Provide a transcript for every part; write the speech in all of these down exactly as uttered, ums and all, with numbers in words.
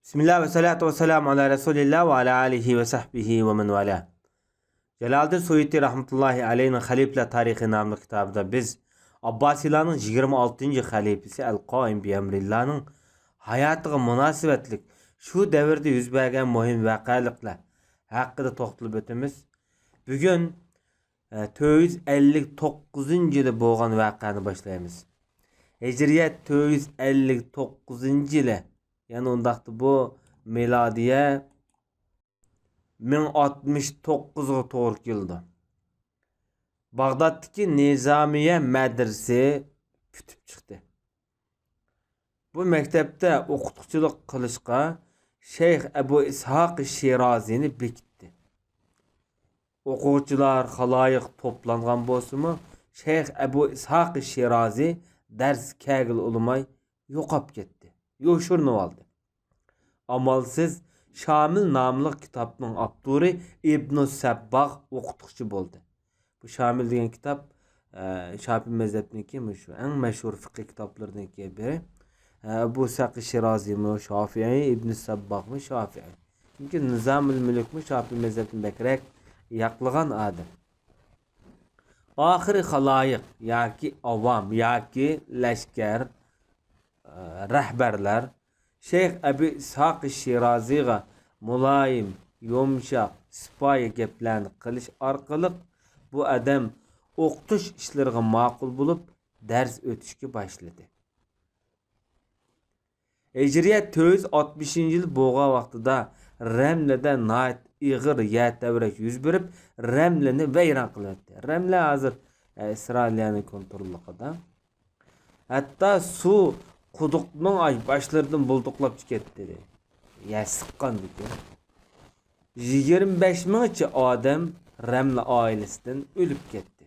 بىسمىللا ۋە سالاتۇ ۋەسسالامۇ ئالا رەسۇلىللا ۋە ئالا ئالىھى ۋە سەھبىھى ۋە مەن ۋالا. جالالىدىن سۇيۇتى رەھمەتۇللاھى ئەلەيھىنىڭ خەلىپىلەر تارىخى ناملىق كىتابىدا بىز ئابباسىيلارنىڭ يىگىرمە ئالتىنچى خەلىپىسى ئەل قائىم بىئەمرىللانىڭ ھاياتىغا مۇناسىۋەتلىك شۇ دەۋردە يۈز بەرگەن مۇھىم ۋەقەلىكلەر ھەققىدە توختىلىپ ئۆتىمىز. بۈگۈن، ئە، تۆت يۈز ئەللىك توققۇزىنچى يىلى بولغان ۋەقەنى باشلايمىز. ھىجرىيەت تۆت يۈز ئەللىك توققۇزىنچى يىلى، يەنى ئۇنداقتا بۇ مىلادىيە مىڭ ئاتمىش توققۇزغا توغرا كېلىدۇ. باغدادتىكى نىزامىيە مەدرىسى پۈتۈپ چىقتى. بۇ مەكتەپتە ئوقۇتقۇچىلىق قىلىشقا شەيخ ئەبۇ ئىسھاق شىرازىنى بېكىتتى. ئوقۇغۇچىلار، خالايىق توپلانغان بولسىمۇ، شەيخ ئەبۇ ئىسھاق شىرازى دەرسكە كەلگىلى ئۇلىماي يوقاپ كەتتى، يوشۇرۇنۇۋالدى. ئامالسىز شامىل ناملىق كىتابنىڭ ئاپتورى ئىبنۇ سەبباغ ئوقۇتقۇچى بولدى. بۇ شامىل دېگەن كىتاب، ئە، شاپىي مەزھەپنىڭكى مۇشۇ ئەڭ مەشھۇر فىقھىي كىتابلىرىدىكى بىرى. ئە، ئەبۇ ئىسھاق شىرازىمۇ شافىئىي، ئىبنۇ سەبباغمۇ شافىئىي. چۈنكى نىزامۇل مۈلۈكمۇ شاپىي مەزھەپنى بەكرەك ياقلىغان ئادەم. ئاخىرى خالايىق ياكى ئاۋام ياكى لەشكەر، ئە، رەھبەرلەر شەيخ ئەبۇ ئىسھاق شىرازىغا مۇلايىم، يۇمشاق، سىپايى گەپلەرنى قىلىش ئارقىلىق بۇ ئادەم ئوقۇتۇش ئىشلىرىغا ماقۇل بولۇپ، دەرس ئۆتۈشكە باشلىدى. ھىجرىيە تۆت يۈز ئاتمىشىنچى يىل بولغان ۋاقتىدا رەملىدە ناھايىتى ئېغىر يەر تەۋرەش يۈز بېرىپ، رەملىنى ۋەيران قىلىۋەتتى. رەملە ھازىر، ئە، ئىسرائىلىيەنىڭ كونتروللۇقىدا. ھەتتا سۇ قۇدۇقنىڭ ئاي باشلىرىدىن بۇلدۇقلاپ چىقىپ كەتتى. يەر سىققاندىكىن. يىگىرمە بەش مىڭچە ئادەم رەملە ئائىلىسىدىن ئۆلۈپ كەتتى.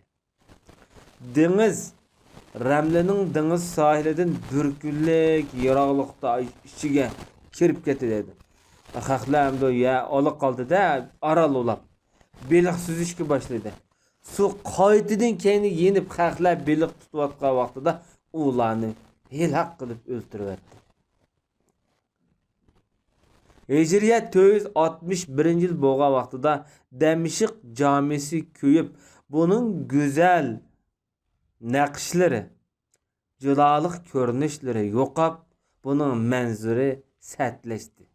دېڭىز، رەملىنىڭ دېڭىز ساھىلىدىن بىر كۈنلۈك يىراقلىقتا ئىچىگە كىرىپ كەتتى دەيدۇ. خەقلەر ئەمدى يە ئالا قالدى-دە، ئاران ئويلاپ، بېلىق سۈزۈشكە باشلىدى. سۇ قايتىدىن كەينىگە يېنىپ، خەقلەر بېلىق تۇتۇۋاتقان ۋاقتىدا ئۇلارنى ھېلاك قىلىپ ئۆلتۈرۈۋەتتى. ھىجرىيە تۆت يۈز ئاتمىش بىرىنچى يىل بولغان ۋاقتىدا دەمشىق جامىسى كۆيۈپ، بۇنىڭ گۈزەل نەقىشلىرى، جۇلالىق كۆرۈنۈشلىرى يوقاپ، بۇنىڭ مەنزىرىسى سەتلەشتى.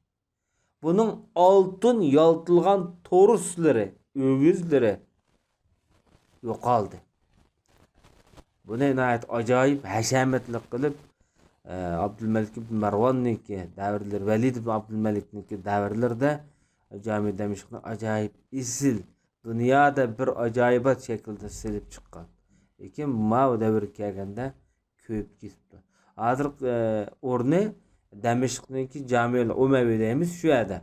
بۇنىڭ ئالتۇن يالتىلىغان تورۇسلىرى، ئۆگۈزلىرى يوقالدى. بۇنى ناھايىتى ئاجايىپ ھەشەمەتلىك قىلىپ، ئە، ئابدۇلمەلىك ئىبن مەرۋاننىڭكى دەۋرلىرى، ۋەلىد ئىبن ئابدۇلمەلىكنىڭكى دەۋرلىرىدە جامى دەمشقنى ئاجايىپ ئېسىل، دۇنيادا بىر ئاجايىبات شەكلىدە سېلىپ چىققان. لېكىن ماۋۇ دەۋرگە كەلگەندە كۆيۈپ كېتىپتۇ. ھازىرقى، ئە، ئورنى دەمشقنىڭكى جامىئۇل ئۇمەۋى دەيمىز، شۇ يەردە.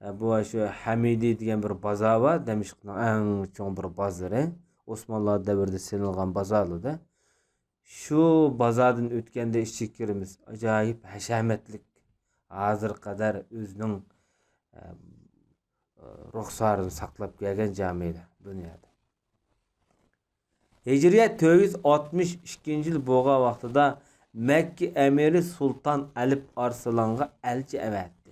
ئە، بۇ شۇ ھەمىدى دېگەن بىر بازار بار، دەمشقنىڭ ئەڭ چوڭ بىر بازىرى. ئوسمانلار دەۋرىدە سېلىنغان بازارلىردا. شۇ بازاردىن ئۆتكەندە ئىچىگە كىرىمىز. ئاجايىپ ھەشەمەتلىك. ھازىرغا قەدەر ئۆزىنىڭ، ئە، رۇخسارىنى ساقلاپ كەلگەن جامىلەر دۇنيادا. ھىجرىيە تۆت يۈز ئاتمىش ئىككىنچى يىل بولغان ۋاقتىدا مەككە ئەمىرى سۇلتان ئەلىپ ئارسلانغا ئەلچى ئەۋەتتى.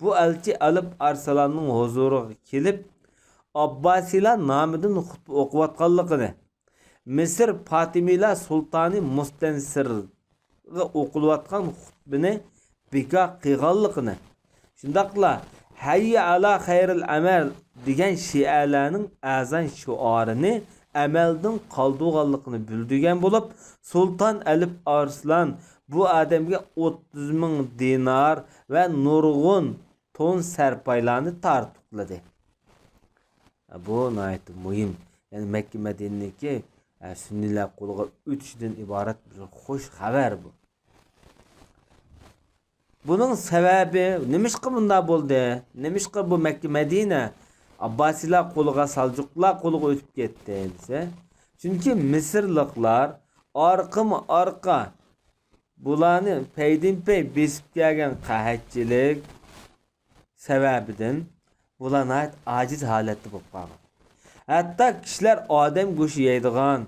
بۇ ئەلچى ئەلىپ ئارسلاننىڭ ھۇزۇرىغا كېلىپ، ئابباسىيلار نامىدىن خۇتبە ئوقۇۋاتقانلىقىنى، مىسىر پاتىمىيلار سۇلتانى مۇستەنسىرغا ئوقۇلۇۋاتقان خۇتبىنى بىكار قىلغانلىقىنى، شۇنداقلا ھەييە ئالا خەيرىل ئەمەل دېگەن شىئەلەرنىڭ ئەزان شوئارىنى ئەمەلدىن قالدۇرغانلىقىنى بىلدۈرگەن بولۇپ، سۇلتان ئەلىپ ئارسلان بۇ ئادەمگە ئوتتۇز مىڭ دىنار ۋە نۇرغۇن تون سەرپايلارنى تارتۇقلىدى. بۇ ناھايىتى مۇھىم. يەنى مەككە مەدىنىنىڭكى، ئە، سۈننىيلەر قولىغا ئۆتۈشىدىن ئىبارەت بىر خۇش خەۋەر بۇ. بۇنىڭ سەۋەبى نېمىشقا بۇنداق بولدى؟ نېمىشقا بۇ مەككە مەدىنە ئابباسىيلار قولىغا، سالجۇقلار قولىغا ئۆتۈپ كەتتى دېسە، چۈنكى مىسىرلىقلار ئارقىمۇ ئارقا بۇلارنى پەيدىنپەي بېسىپ كەلگەن قەھەتچىلىك سەۋەبىدىن بۇلار ناھايىتى ئاجىز ھالەتتە بولۇپ قالغان. ھەتتا كىشىلەر ئادەم گۆشى يەيدىغان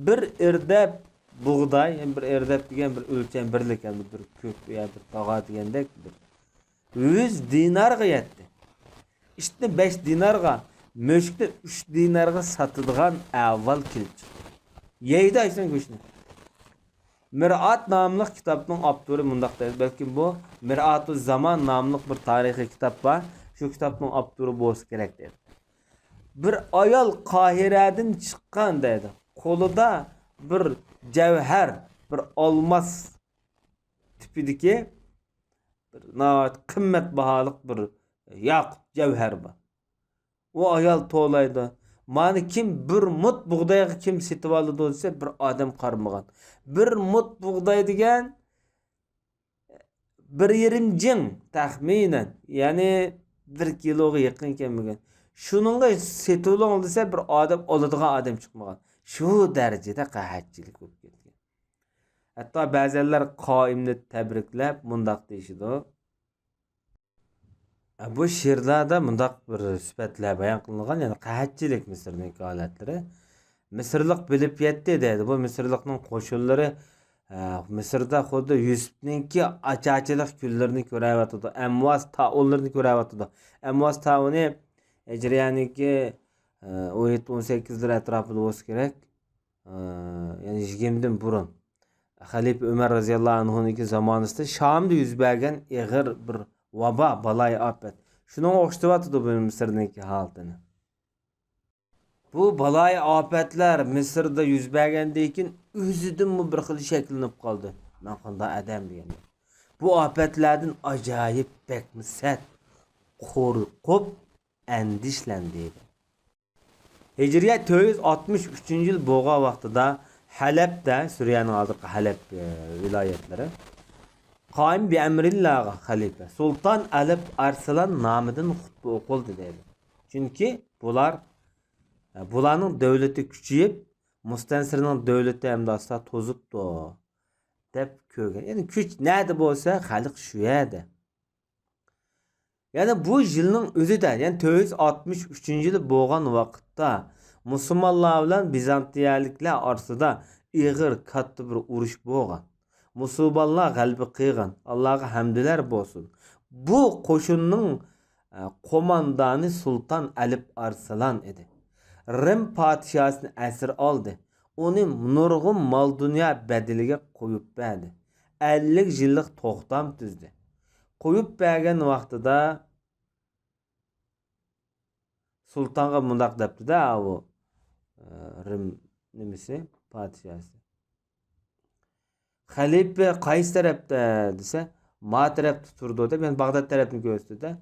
بىر ئىردەپ بۇغداي، يەنى بىر ئىردەپ دېگەن بىر ئۆلچەم بىرلىك، يەنى بىر كۆك يا بىر تاغا دېگەندەك بىر يۈز دىنارغا يەتتى. ئىتنى بەش دىنارغا، مۈشۈكنى ئۈچ دىنارغا ساتىدىغان ئەھۋال كېلىپ چىقتى. يەيدۇ ئاشۇنىڭ گۆشىنى. مىرئات ناملىق كىتابنىڭ ئاپتورى مۇنداق دەيدۇ، بەلكىم بۇ مىرئاتۇز زامان ناملىق بىر تارىخىي كىتاب بار، شۇ كىتابنىڭ ئاپتورى بولسا كېرەك دەيدۇ. بىر ئايال قاھىرەدىن چىققان دەيدۇ. قولىدا بىر جەۋھەر، بىر ئالماس تىپىدىكى بىر ناھايىتى قىممەت باھالىق بىر ياقۇت، جەۋھەر بار. ئۇ ئايال توۋلايدۇ. مانا كىم بىر مۇت بۇغدايغا كىم سېتىۋالىدۇ دېسە، بىر ئادەم قارىمىغان. بىر مۇت بۇغداي دېگەن بىر يېرىم جىڭ تەخمىنەن، يەنى بىر كىلوغا يېقىن كەلمىگەن. شۇنىڭغا سېتىۋېلىڭ دېسە، بىر ئادەم ئالىدىغان ئادەم چىقمىغان. شۇ دەرىجىدە قەھەتچىلىك بولۇپ كەتكەن. ھەتتا بەزەنلەر قائىمنى تەبرىكلەپ مۇنداق دېيىشىدۇ. بۇ شېئىرلاردا مۇنداق بىر سۈپەتلەر بايان قىلىنغان، يەنى قەھەتچىلىك مىسىرنىڭكى ھالەتلىرى. مىسىرلىق بىلىپ يەتتى دەيدۇ. بۇ مىسىرلىقنىڭ قوشۇنلىرى، ئە، مىسىردا خۇددى يۈسۈپنىڭكى ئاچارچىلىق كۈنلىرىنى كۆرەۋاتىدۇ. ئەمۋاس تائۇنلىرىنى كۆرەۋاتىدۇ. ئەمۋاس تائۇنى ھىجرىيەنىڭكى، ئە، ئون يەتتە، ئون سەككىزلىرى ئەتراپىدا بولسا كېرەك. ئە، يەنى يىگىرمىدىن بۇرۇن. خەلىپە ئۆمەر رەزىياللاھۇ ئەنھۇنىڭكى زامانىسىدا شامدا يۈز بەرگەن ئېغىر بىر ۋابا، بالايىئاپەت. شۇنىڭغا ئوخشىتىۋاتىدۇ بۇ مىسىرنىڭكى ھالىتىنى. بۇ بالايىئاپەتلەر مىسىردا يۈز بەرگەندىن كېيىن ئۆزىدىنمۇ بىر خىل شەكىللىنىپ قالدى. مەن قانداق ئادەم دېگەندەك. بۇ ئاپەتلەردىن ئاجايىپ بەكمۇ سەت قورقۇپ، ئەندىشىلەندى. ھىجرىيە تۆت يۈز ئاتمىش ئۈچىنچى يىل بولغان ۋاقتىدا ھەلەبتە، سۈرىيەنىڭ ھازىرقى ھەلەب، ئە، ۋىلايەتلىرى، قائىم بىئەمرىللاغا خەلىپە، سۇلتان ئەلىپ ئارسلان نامىدىن خۇتبە ئوقۇلدى دەيدۇ. چۈنكى بۇلار، ئە، بۇلارنىڭ دۆلىتى كۈچىيىپ، مۇستەنسىرنىڭ دۆلىتى ئەمدى ئاستا توزۇپتۇ، دەپ كۆرگەن. يەنى كۈچ نەدە بولسا، خەلق شۇ يەردە. يەنى بۇ يىلنىڭ ئۆزىدە، يەنى تۆت يۈز ئاتمىش ئۈچىنچى يىلى بولغان ۋاقىتتا، مۇسۇلمانلار بىلەن بىزانتىيەلىكلەر ئارىسىدا ئېغىر، كاتتا بىر ئۇرۇش بولغان. مۇسۇلمانلار غەلىبە قىلغان. ئاللاغا ھەمدىلەر بولسۇن. بۇ قوشۇننىڭ، ئە، قوماندانى سۇلتان ئەلىپ ئارسلان ئىدى. رىم پادىشاھىنى ئەسىر ئالدى. ئۇنى نۇرغۇن مال-دۇنيا بەدىلىگە قويۇپ بەردى. ئەللىك يىللىق توختام تۈزدى. قويۇپ بەرگەن ۋاقتىدا سۇلتانغا مۇنداق دەپتۇ-دە، ئاۋۇ، ئە، رىم نېمىسى، پادىشاھى. خەلىپە قايسى تەرەپتە دېسە، ما تەرەپتە تۇرىدۇ دەپ، يەنى باغداد تەرەپنى كۆرسىتىدۇ-دە.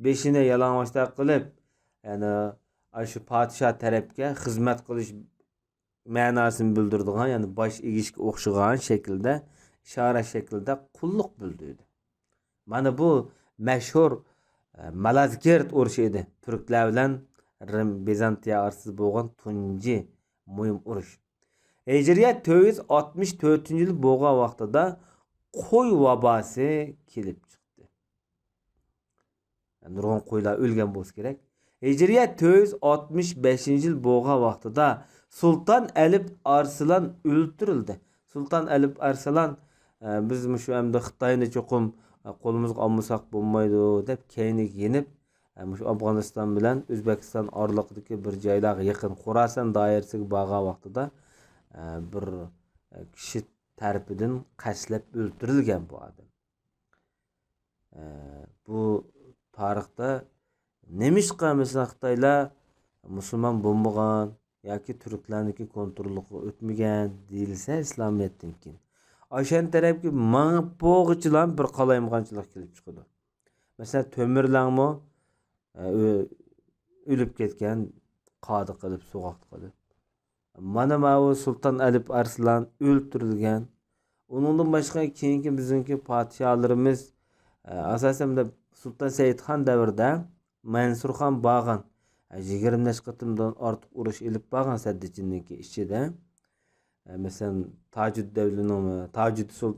بېشىنى يالىڭاچتاق قىلىپ، يەنى ئاشۇ پادىشاھ تەرەپكە خىزمەت قىلىش مەناسىنى بىلدۈرىدىغان، يەنى باش ئېگىشكە ئوخشىغان شەكىلدە، ئىشارە شەكلىدە قۇللۇق بىلدۈردى. مانا بۇ مەشھۇر، ئە، مالازگىرت ئۇرۇشى ئىدى. تۈركلەر بىلەن رىم، بىزانتىيە ئارىسىدا بولغان تۇنجى مۇھىم ئۇرۇش. ھىجرىيە تۆت يۈز ئاتمىش تۆتىنچى يىل بولغان ۋاقتىدا قوي ۋاباسى كېلىپ چىقتى. نۇرغۇن قويلار ئۆلگەن بولسا كېرەك. ھىجرىيە تۆت يۈز ئاتمىش بەشىنچى يىل بولغان ۋاقتىدا سۇلتان ئەلىپ ئارسلان ئۆلتۈرۈلدى. سۇلتان ئەلىپ ئارسلان، ئە، بىز مۇشۇ ئەمدى خىتاينى چوقۇم، ئە، قولىمىزغا ئالمىساق بولمايدۇ دەپ كەينىگە يېنىپ، ئە، مۇشۇ ئافغانىستان بىلەن ئۆزبېكىستان ئارىلىقىدىكى بىر جايلارغا يېقىن خوراسان دائىرىسىگە بارغان ۋاقتىدا، ئە، بىر، ئە، كىشى تەرىپىدىن قەستلەپ ئۆلتۈرۈلگەن بۇ ئادەم. ئە، بۇ تارىختا نېمىشقا، مەسىلەن، خىتايلار مۇسۇلمان بولمىغان ياكى تۈركلەرنىڭكى كونتروللۇقىغا ئۆتمىگەن دېيىلسە، ئىسلامىيەتتىن كېيىن ئاشان تەرەپكە مېڭىپ بولغۇچىلا بىر قالايمىقانچىلىق كېلىپ چىقىدۇ. مەسىلەن، تۆمۈرلەڭمۇ، ئە، ئۆ-، ئۆلۈپ كەتكەن، قادا قىلىپ، سوغۇقتا قېلىپ. مانا ماۋۇ سۇلتان ئەلىپ ئارسلان ئۆلتۈرۈلگەن. ئۇنىڭدىن باشقا كېيىنكى بىزنىڭكى پادىشاھلىرىمىز، ئە، ئاساسەن، سۇلتان سەئىدخان دەۋرىدە مەنسۇرخان بارغان، ئە، يىگىرمە نەچچە قېتىمدىن ئارتۇق ئۇرۇش ئېلىپ بارغان سەددىچىننىڭكى ئىچىدە. ئە، مەسىلەن، تاجۇددەۋلىنىڭ، تاجۇد سۇل-،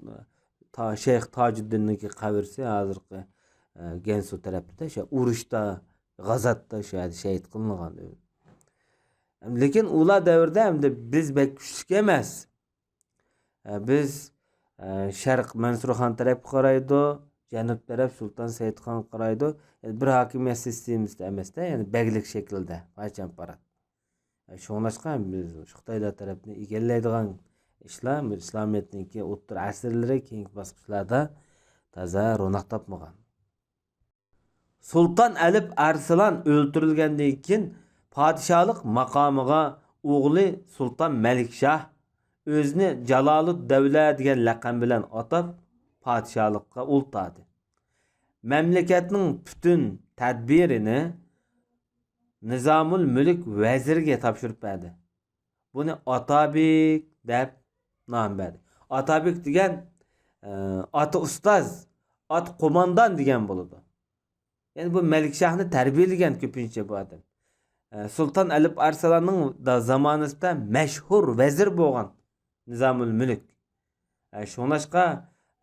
تا-، شەيخ تاجۇددىننىڭكى قەبرىسى ھازىرقى، ئە، گەنسۇ تەرەپتە، شۇ ئۇرۇشتا، غازاتتا شۇ يەردە شېھىت قىلىنغان. لېكىن ئۇلار دەۋرىدە ئەمدى بىز بەك كۈچلۈك ئەمەس. ئە، بىز، ئە، شەرق مەنسۇرخان تەرەپكە قارايدۇ، جەنۇب تەرەپ سۇلتان سەئىدخانغا قارايدۇ. يەنى بىر ھاكىمىيەت سىستېمىسىدە ئەمەستە، يەنى بەگلىك شەكلىدە پارچە-پارچە. شۇڭلاشقا بىز شۇ خىتايلار تەرەپنى ئىگىلەيدىغان ئىشلار بىر ئىسلامىيەتنىڭكى ئوتتۇرا ئەسىرلىرى، كېيىنكى باسقۇچلاردا تازا روناق تاپمىغان. سۇلتان ئەلىپ ئارسلان ئۆلتۈرۈلگەندىن كېيىن، پادىشاھلىق ماقامىغا ئوغلى سۇلتان مەلىكشاھ ئۆزىنى جالالۇددەۋلە دېگەن لەقەم بىلەن ئاتاپ، پادىشاھلىققا ئۇلتادى. مەملىكەتنىڭ پۈتۈن تەدبىرىنى نىزامۇل مۈلۈك ۋەزىرىگە تاپشۇرۇپ بەردى. بۇنى ئاتابېك دەپ نام بەردى. ئاتابېك دېگەن، ئە، ئاتا ئۇستاز، ئاتا قوماندان دېگەن بولىدۇ. يەنى بۇ مەلىكشاھنى تەربىيەلىگەن كۆپىنچە بۇ ئادەم. ئە، سۇلتان ئەلىپ ئارسلاننىڭ دا-، زامانىسىدا مەشھۇر ۋەزىر بولغان نىزامۇل مۈلۈك. ئە، شۇڭلاشقا،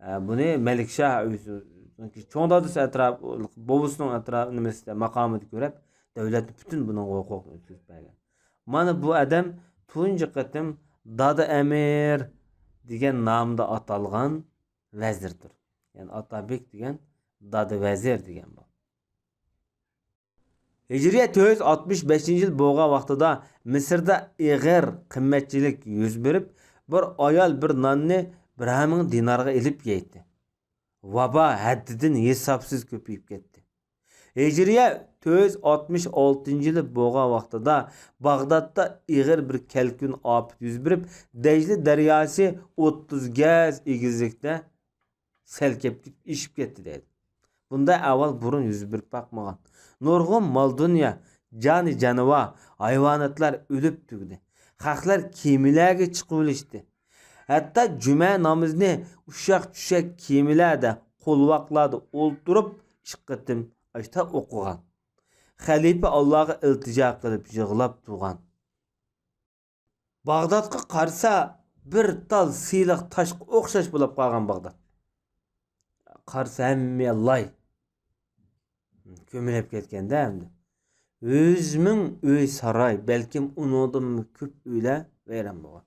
ئە، بۇنى مەلىكشاھ ئۆزى، چوڭ دادىسى ئەتراپ، بوۋىسىنىڭ ئەتراپ، نېمىسىدە، ماقامىدا كۆرۈپ، دۆلەتنى پۈتۈن بۇنىڭغا ھوقۇقنى ئۆتكۈزۈپ بەرگەن. مانا بۇ ئادەم تۇنجى قېتىم دادا ئەمىر دېگەن نامدا ئاتالغان ۋەزىردۇر. يەنى ئاتابېك دېگەن دادا ۋەزىر دېگەن بۇ. ھىجرىيە تۆت يۈز ئاتمىش بەشىنچى يىل بولغان ۋاقتىدا مىسىردا ئېغىر قىممەتچىلىك يۈز بېرىپ، بىر ئايال بىر ناننى بىرەر مىڭ دىنارغا ئېلىپ يەيتتى. ۋابا ھەددىدىن ھېسابسىز كۆپىيىپ كەتتى. ھىجرىيە تۆت يۈز ئاتمىش ئالتىنچى يىلى بولغان ۋاقتىدا باغدادتا ئېغىر بىر كەلكۈن ئاپىتى يۈز بېرىپ، دەجلە دەرياسى ئوتتۇز گەز ئېگىزلىكتە سەل كەپ ئېشىپ كەتتى دەيدۇ. بۇنداق ئەھۋال بۇرۇن يۈز بېرىپ باقمىغان. نۇرغۇن مال-دۇنيا، جانى-جانىۋار، ھايۋاناتلار ئۆلۈپ تۈگىدى. خەقلەر كېمىلەرگە چىقىۋېلىشتى. ھەتتا جۈمە نامىزىنى ئۇششاق-چۈششەك كېمىلەردە، قولۋاقلاردا ئولتۇرۇپ ئىككى قېتىم ئاشتا ئوقۇغان. خەلىپە ئاللاغا ئىلتىجا قىلىپ يىغلاپ تۇرغان. باغدادقا قارىسا، بىر تال سىيلىق تاشقا ئوخشاش بولاپ قالغان باغداد. قارىسا ھەممە لاي. كۆمۈلۈپ كەتكەندە ئەمدى. يۈز مىڭ ئۆي ساراي، بەلكىم ئۇنىڭدىنمۇ كۆپ ئۆيلەر ۋەيران بولغان.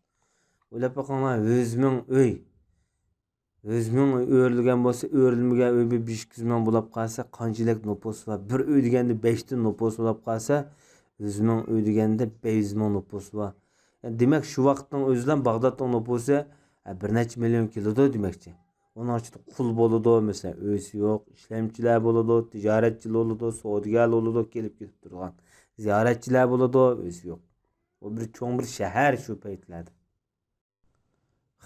ئويلاپ بېقىڭلار، يۈز مىڭ ئۆي. يۈز مىڭ ئۆي ئۆرۈلگەن بولسا، ئۆرۈلمىگەن ئۆي بىر بەش يۈز مىڭ بولاپ قالسا، قانچىلىك نوپۇس بار؟ بىر ئۆي دېگەندە بەش تىن نوپۇس بولاپ قالسا، يۈز مىڭ ئۆي دېگەندە بەش يۈز مىڭ نوپۇس بار. دېمەك، شۇ ۋاقىتنىڭ ئۆزىدە باغدادنىڭ نوپۇسى، ئە، بىر نەچچە مىليون كېلىدۇ دېمەكچى. ئۇنىڭ ئىچىدە قۇل بولىدۇ، مەسىلەن، ئۆيسى يوق، ئىشلەمچىلەر بولىدۇ، تىجارەتچىلەر بولىدۇ، سودىگەرلەر بولىدۇ، كېلىپ كېتىپ تۇرغان. زىيارەتچىلەر بولىدۇ، ئۆيسى يوق. ئۇ بىر چوڭ بىر شەھەر شۇ پەيتلەردە.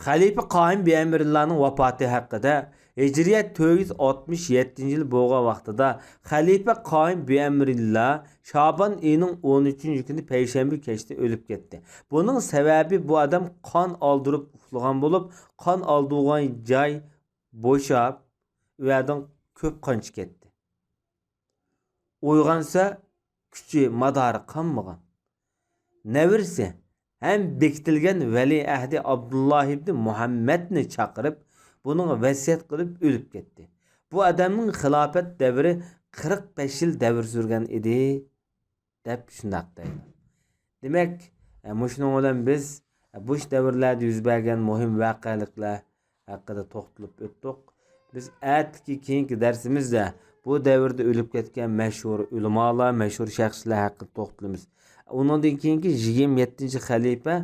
خەلىپە قايىم بىئەمرىللانىڭ ۋاپاتى ھەققىدە. ھىجرىيە تۆت يۈز ئاتمىش يەتتىنچى يىل بولغان ۋاقتىدا خەلىپە قايىم بىئەمرىللا شابان ئېيىنىڭ ئون ئۈچىنچى كۈنى پەيشەنبە كەچتە ئۆلۈپ كەتتى. بۇنىڭ سەۋەبى، بۇ ئادەم قان ئالدۇرۇپ ئۇخلىغان بولۇپ، قان ئالدۇرغان جاي بوشاپ، ئۇ يەردىن كۆپ قان چىقىپ كەتتى. ئويغانسا، كۈچى، مادارى قالمىغان. نەۋرىسى ھەم بېكىتىلگەن ۋەلىئەھدى ئابدۇللا ئىبنى مۇھەممەدنى چاقىرىپ، بۇنىڭغا ۋەسىيەت قىلىپ ئۆلۈپ كەتتى. بۇ ئادەمنىڭ خىلاپەت دەۋرى قىرىق بەش يىل دەۋر سۈرگەن ئىدى، دەپ شۇنداق دەيدۇ. دېمەك، ئە، مۇشۇنىڭ بىلەن بىز، ئە، بۇ دەۋرلەردە يۈز بەرگەن مۇھىم ۋەقەلىكلەر ھەققىدە توختىلىپ ئۆتتۇق. بىز ئەتىكى كېيىنكى دەرسىمىزدە بۇ دەۋردە ئۆلۈپ كەتكەن مەشھۇر ئۆلىمالار، مەشھۇر شەخسلەر ھەققىدە توختىلىمىز. ئۇنىڭدىن كېيىنكى يىگىرمە يەتتىنچى خەلىپە،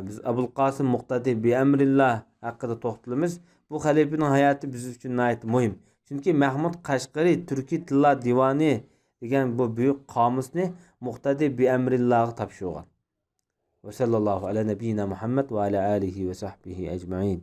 بىز ئەبۇل قاسىم مۇقتەدى بىئەمرىللا ھەققىدە توختىلىمىز. بۇ خەلىپىنىڭ ھاياتى بىز ئۈچۈن ناھايىتى مۇھىم. چۈنكى مەھمۇد قەشقىرى تۈركىي تىللار دىۋانى دېگەن بۇ بۈيۈك قامۇسنى مۇقتەدى بىئەمرىللاغا تاپشۇرغان. ۋەسەللاللاھۇ ئەلە نەبىييىنا مۇھەممەد ۋە ئەلە ئالىھى ۋە سەھبىھى ئەجمەئىن.